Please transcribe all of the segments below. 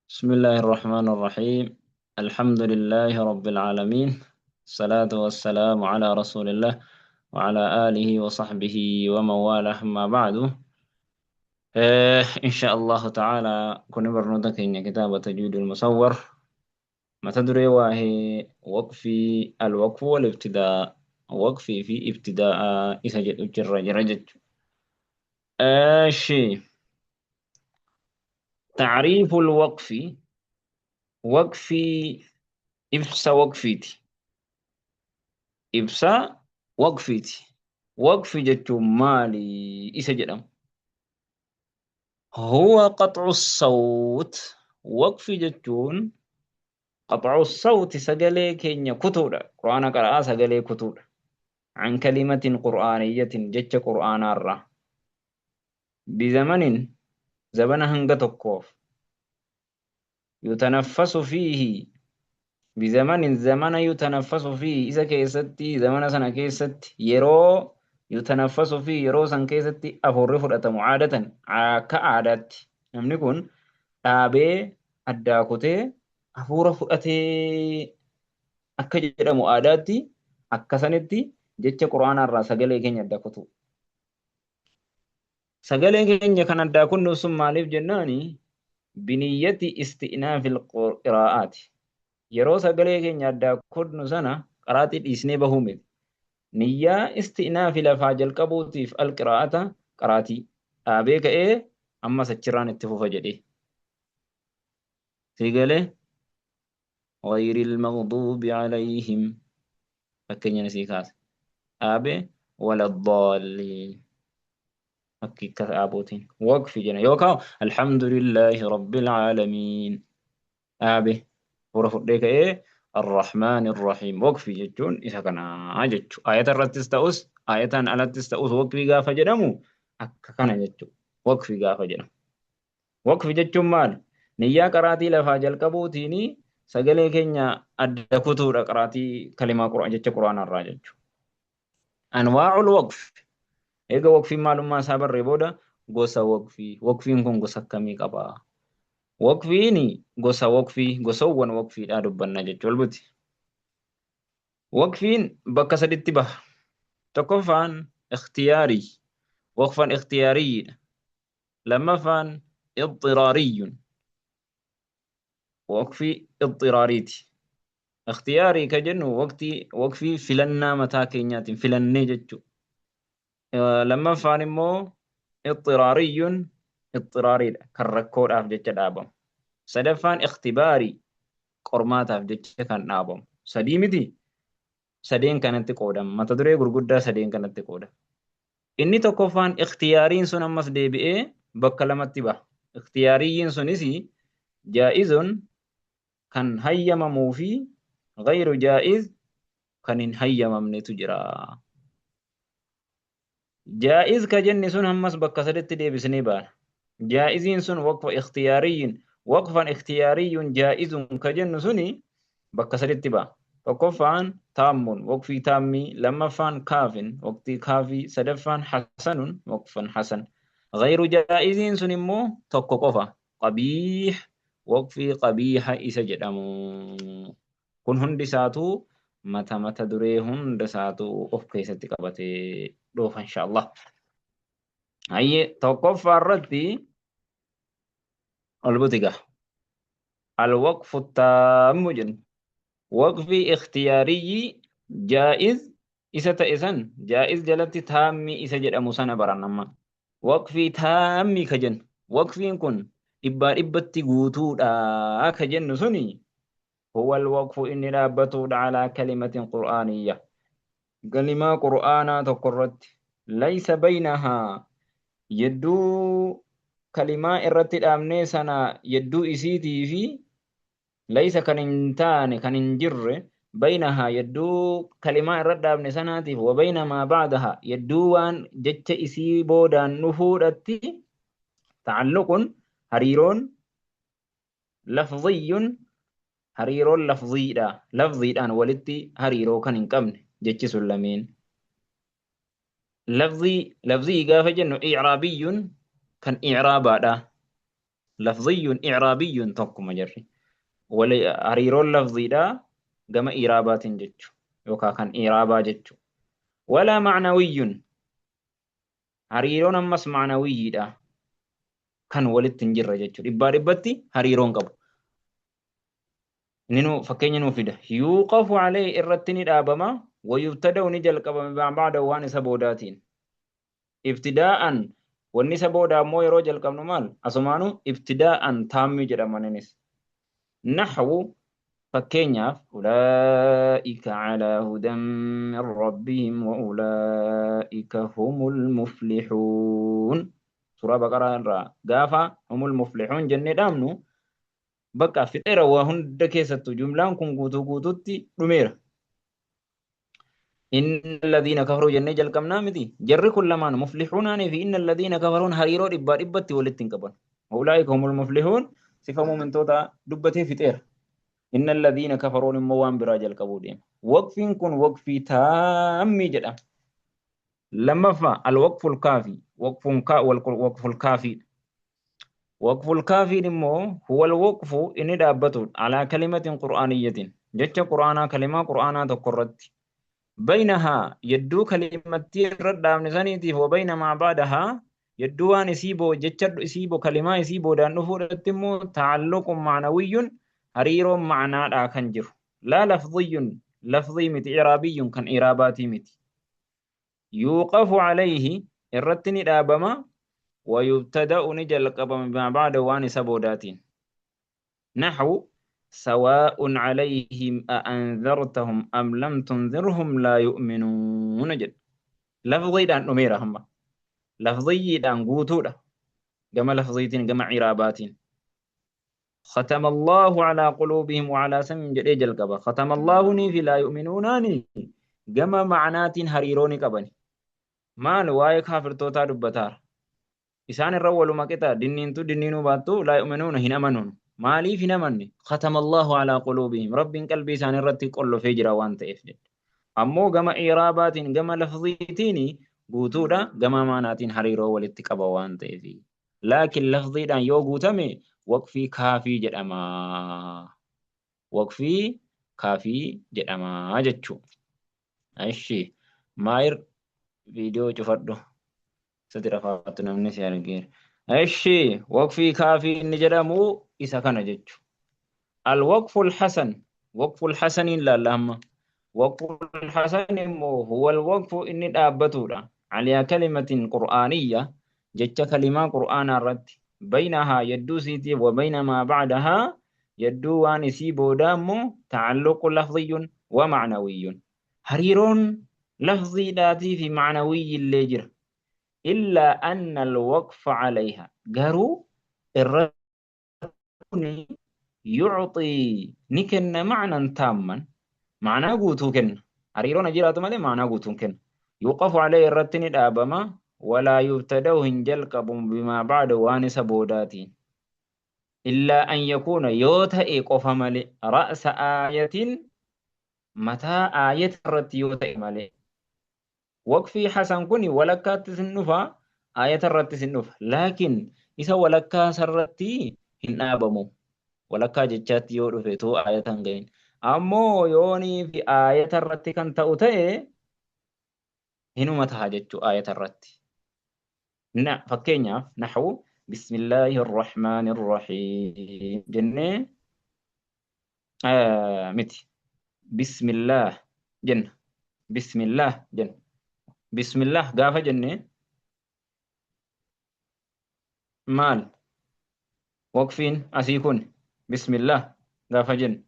بسم الله الرحمن الرحيم. الحمد لله رب العالمين، الصلاة والسلام على رسول الله وعلى آله وصحبه ومن والاه، أما بعد. إن شاء الله تعالى كن برنودك إن كتاب تجويد المصور ما تدري واهي وقفي الوقف والابتداء، وقفي في ابتداء إذا جر جرجت. شيء تعريف الوقف، وقفي ibsa waqfiiti. Ibsa waqfiiti. Waqfi jechuun maali isa jedhamu? Huwa qaxcu sawt. Waqfi jechuun qaxcu sawti, sagalee keenya kutuudha. Qur'aana qara'aa sagalee kutuudha. An kalimatin qur'aaniyyatin, jecha qur'aanaarraa. Bizamanin, zabana hanga tokkoof. Yutanaffasu fiihi, bizamanin, zamana, yutanaffasu fiihi, isa keessatti, zamana sana keessatti, yeroo, yutanaffasu fiihi, yeroo san keessatti afuurri fudhatamu, aadatan, akka aadaatti namni kun dhaabee addaa kutee afuura fudhatee akka jedhamu aadaatti, akkasanitti jecha qur'aanaa irraa sagalee keenya addaa kutu. Sagalee keenya kan addaa kunnu sun maaliif jennaani, biniyyati isti'naafil qiraa'aati. Yeroo sagalee keenya addaa kunnu sana qaraatii dhiisnee bahuu miti. Niyyaa isti'naafi lafaa jalqabuutiif, alqiraa'ata, qaraatii dhaabee ka'ee ammas achirraan itti fufa jedhee. Sii galee? Ghayril maghduubi alayhim fakkeenya sii kaase. Dhaabee waladdaalliin fakkii akka dhaabuutiin waqfi jenna, yookaan alhamdulillaahi rabbil aalamiin dhaabe fuura fudhee ka'ee arrahmaan irrahiim. Waqfi jechuun isa kanaa jechu. Ayata irrattis ta'us, ayataan alattis ta'us, waqfi gaafa jedhamu akka kana jechu. Waqfi gaafa jedhamu, waqfi jechuun maali? Niyyaa qaraatii lafaa jalqabuutiin sagalee keenya adda kutuudha qaraatii kalimaa qur'aan, jecha qur'aanaa irraa jechu. Anwaa'ul waqf. Eega waqfiin maalummaa isaa barree booda, gosa waqfii. Waqfiin kun gosa akkamii qaba? Waqfiin gosa waqfii, gosawwan waqfiidhaa dubbanna jechuun walbuti. Waqfiin bakka saditti baha. Tokkoffaan ikhtiyaarii. Waqfan ikhtiyaariyyiidha. Lammaffaan ixxiraariyyun. Waqfii ixxiraariiti. Ikhtiyaarii ka jennu waqtii waqfii filannaa mataa keenyaatiin filannee jechuudha. Lammaffaan immoo ixxiraariyyun, ixxiraariidha, kan rakkoodhaaf jecha dhaabamu. Sadaffaan ikhtibaarii, qormaataaf jecha kan dhaabamu. Sadii miti, sadeen kanatti qoodama. Mata duree gurguddaa sadeen kanatti qoodama. Inni tokkoffaan ikhtiyaariin sun ammas deebi'ee bakka lamatti baha. Ikhtiyaariyyiin sunis jaa'izun, kan hayyamamuu, fi ghayru jaa'iz, kan hin hayyamamnetu jira. Jaa'iz ka jenne sun ammas bakka saditti deebisnee baana. Jaa'iziin sun waqfa ikhtiyaariyyin, waqfan ikhtiyaariyyun jaa'izun ka jennu suni bakka saditti ba'a. Tokkoffaan taammun, waqfii taammii, lammaffaan kaafin, waqtii kaafii, sadaffaan hasanun, waqfan hasan. Ghayru jaa'iziin sun immoo tokko qofa, qabiih, waqfii qabiiha isa jedhamu. Kun hundi isaatuu mata mata duree hunda isaatuu of keessatti qabatee dhufa inshaallah. Hayyee, tokkoffaa irratti ol buti gaa. Alwaqfu taammu jenna. Waqfii ikhtiyaariyyii jaa'iz isa ta'e san, jaa'iz jalatti taammii isa jedhamu sana baran amma. Waqfii taammii ka jennu. Waqfiin kun dhibbaa dhibbatti guutuudha ka jennu suni, huwa alwaqfu, inni dhaabbatuudha, alaa kalimatin qur'aaniyya, kalimaa qur'aanaa tokko irratti, laysa baynahaa, yedduu kalimaa irratti dhaabnee sana yedduu isiitii fi, laysa, kan hin taane, kan hin jirre, baynahaa, yedduu kalimaa irra dhaabne sanaatiif, wa bayna maa ba'dahaa, yedduu waan jecha isii boodaan dhufuudhatti, ta'alluqun, hariiroon, lafziyyun, hariiroon lafziidha, lafziidhaan walitti hariiroo kan hin qabne, jechi sun lameen. Lafzii, lafzii gaafa jennu, i'raabiyyun, kan i'raabaadha. Lafziyyun i'raabiyyun tokkuma jarri. Wali hariiroon lafziidha gama i'raabaatiin jechu yookaa kan i'raabaa jechu. Walaa ma'nawiyyun hariiroon ammas ma'nawiyyiidha kan walitti hin jirre jechu. Dhibbaa dhibbatti hariiroon qabu. Inni nu fakkeenya nuu fida. Yuuqafu alayhi irratti ni dhaabama, wayubtada'u ni jalqabama bimaa ba'dahu waan isa boodaatiin. Ibtidaa'an wanni isa boodaa immoo yeroo jalqabnu maal? Asumaanuu ibtidaa'an taammii jedhaman innis. Naxwu fakkeenyaaf ulaa'ika calaa hudan min rabbihim wa ulaa'ika humul muflixuun. Suuraa Baqaraa irraa gaafa humul muflixuun jennee dhaabnu bakka fixeera waa hunda keessattuu jumlaan kun guutuu guutuutti dhumeera. Inna alladhiina kafaruu jennee jalqabnaa miti. Jarri kun lamaan muflixuunaanii fi inna alladhiina kafaruun hariiroo dhibbaa dhibbatti walitti hin qaban. Ulaa'ika humul muflihuun sifa mu'mintoota dubbatee fixeera. Inna alladhiina kafaruun immoo waan biraa jalqabuu deema. Waqfiin kun waqfii taammii jedhama. Lammaffaa al-waqful kaafii. Waqful kaafiidha. Waqful kaafiin immoo huwal waqfu inni dhaabbatudha. Alaa kalimatin qur'aaniyyatin. Jecha qur'aanaa kalimaa qur'aanaa tokko irratti. Baynahaa yedduu kalimattii irra dhaabne saniitiif wa bayna maa ba'dahaa yedduu waan isii boo jecha isii boo kalimaa isii boodaan dhufuudhatti immoo ta'alluqun ma'nawiyyun hariiroon ma'naadhaa kan jiru. Laa lafziyyun lafzii miti i'raabiyyun kan i'raabaatii miti. Yuuqafu alayhi irratti ni dhaabama wa yubtada'u ni jalqabama bimaa ba'dahu waan isa boodaatiin. Naxwu sawaa'un alayhim a anzartahum am lam tunzirhum laa yu'minuuna jedha. Lafziidhaan dhumeera hamma. Lafziyyiidhaan guutuudha. Gama lafziitiin gama i'raabaatiin. Khatama Allaahu alaa quluubihim wa alaa sam'ihim jedhee jalqaba. Khatama Allaahunii fi laa yu'minuunaani gama ma'anaatiin hariiroo ni qabani. Maal waa'ee kaafirtootaa dubbataara. Isaan irra waluma qixa dinniintu dinniinuu baattu laa yu'minuuna hin amanuun. Maaliif hin amanne? Khatama Allaahu alaa quluubihim. Rabbiin qalbii isaanii irratti qollofee jira waan ta'eef jedhe. Ammoo gama i'raabaatiin gama lafziitiin guutuudha gama ma'anaatiin hariiroo walitti qaba waan ta'eef. Laakiin lafziidhaan yoo guutame waqfii kaafii jedhama. Waqfii kaafii jedhama jechuu. Ishi maayir viidiyoo cufadhu. Sati rafaatu namni si argeera. Ishi waqfii kaafii inni jedhamu isa kana jechu. Al-waqful hasan waqful hasaniin laalla amma. Waqful hasan immoo huwal waqfu inni dhaabbatudha. Alaa kalimatin qur'aaniyya jecha kalimaa qur'aanaa irratti baynahaa yedduu isiitiif wa bayna maa ba'dahaa yedduu waan isii boodaa immoo ta'alluqu lafziyyun wa ma'nawiyyun. Hariiroon lafziidhaatii fi ma'nawiyyi illee jira. Illaa anna al-waqfa alayha garuu irra kuni yucxii ni kenna ma'nan taamman ma'naa guutuu kenna hariiroon ha jiraatu malee ma'naa guutuun kenna yuqafu alayhi irratti ni dhaabama walaa yubtada'u hin jalqabamu bimaa ba'da waan isa boodaatiin illaa an yakuuna yoo ta'e qofa malee ra'sa aayatin mataa aayata irratti yoo ta'e malee Waqfii hasan kuni walakkaattis hin dhufa, aayata irrattis hin dhufa. Laakiin isa walakkaa sarratti hin dhaabamu. Walakkaa jechaatti yoo dhufe too aayata hin gahin. Ammoo yoonii fi aayata irratti kan ta'u ta'e hinuma taha jechuu aayata irratti. Na fakkeenyaaf naxwu bismillaahi arrahmaani arrahiim jennee miti. Bismillaah jenna. Bismillaah jenna. Bismillaah gaafa jenne maal? Waqfiin asii kun bismillaah gaafa jennu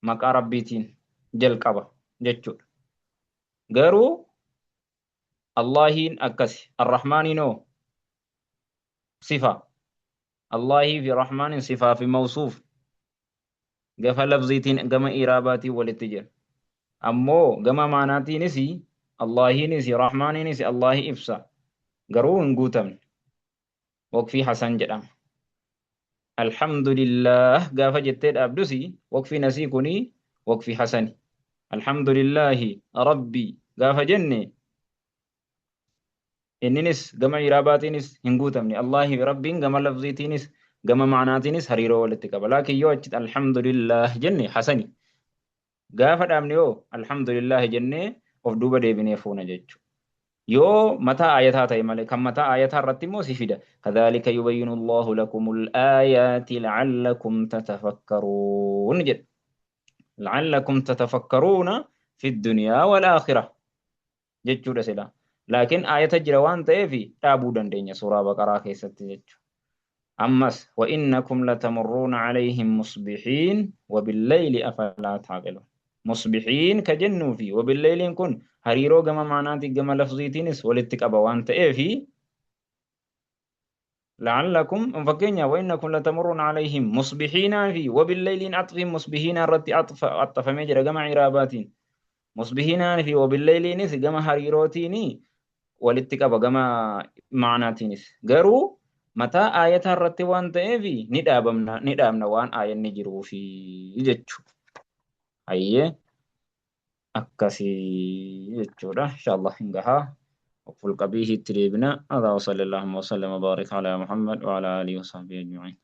maqaa Rabbiitiin jalqaba jechuudha. Garuu Allaahiin akkasi. Arrahmaaniin hoo? Sifa. Allaahii fi Rahmaaniin sifaa fi mawsuuf gafa lafziitiin gama iraabaatiin walitti jira. Ammoo gama maanaatiinis Allaahiinis Rahmaaniinis Allaahii ibsa. Garuu hin guutamne. Waqfii hasan jedhama. Alhamdulillah gaafa jettee dhaabdus waqfiin asii kuni waqfii hasani. Alhamdulillahi Rabbi gaafa jenne inninis gama iraabaatiinis hin guutamne. Allaahi Rabbiin gama lafziitiinis Gama ma'anaatiinis hariiroo walitti qaba. Laakiin yoo achitti alhamdulillah jenne hasani. Gaafa dhaabne yoo alhamdulillah jennee of duuba deebinee fuuna jechuudha. Yoo mataa aayataa ta'e malee kan mataa aayataa irratti immoo si fida. Kadhaalika yubayyinu Allahu lakumul aayaati la'allakum tatafakkaruun jedha. La'allakum tatafakkaruuna fi dunyaa wal aakhirah jechuudha sila. Laakiin aayata jira waan ta'eef dhaabuu dandeenya suuraa Baqaraa keessatti jechuudha. Ammas wa innakum latamurruuna alayhim musbihiin wa billayli afalaa taaqiluun. Musbihiin ka jennuu fi wa billayliin kun hariiroo gama maanaatii gama lafziitiinis walitti qaba waan ta'eef la'allakum fakkeenya wa innakum latamurruuna alayhim musbihiinaa fi wa billayliin axfiin musbihiinaa irratti axxafamee jira gama iraabaatiin. Musbihiinaa fi wa billayliinis gama hariirootiin walitti qaba gama ma'anaatiinis. Garuu mataa aayataa irratti waan ta'eef ni dhaabamna ni dhaabna waan aayanni jiruufi jechuudha. Hayyee akkasii jechuudha. Inshallah hin gahaa. Waqful qabiihi itti deebina. Haadha wa sallallahu wa sallam wa barik ala Muhammad wa ala alihi wa sahbihi ajma'in.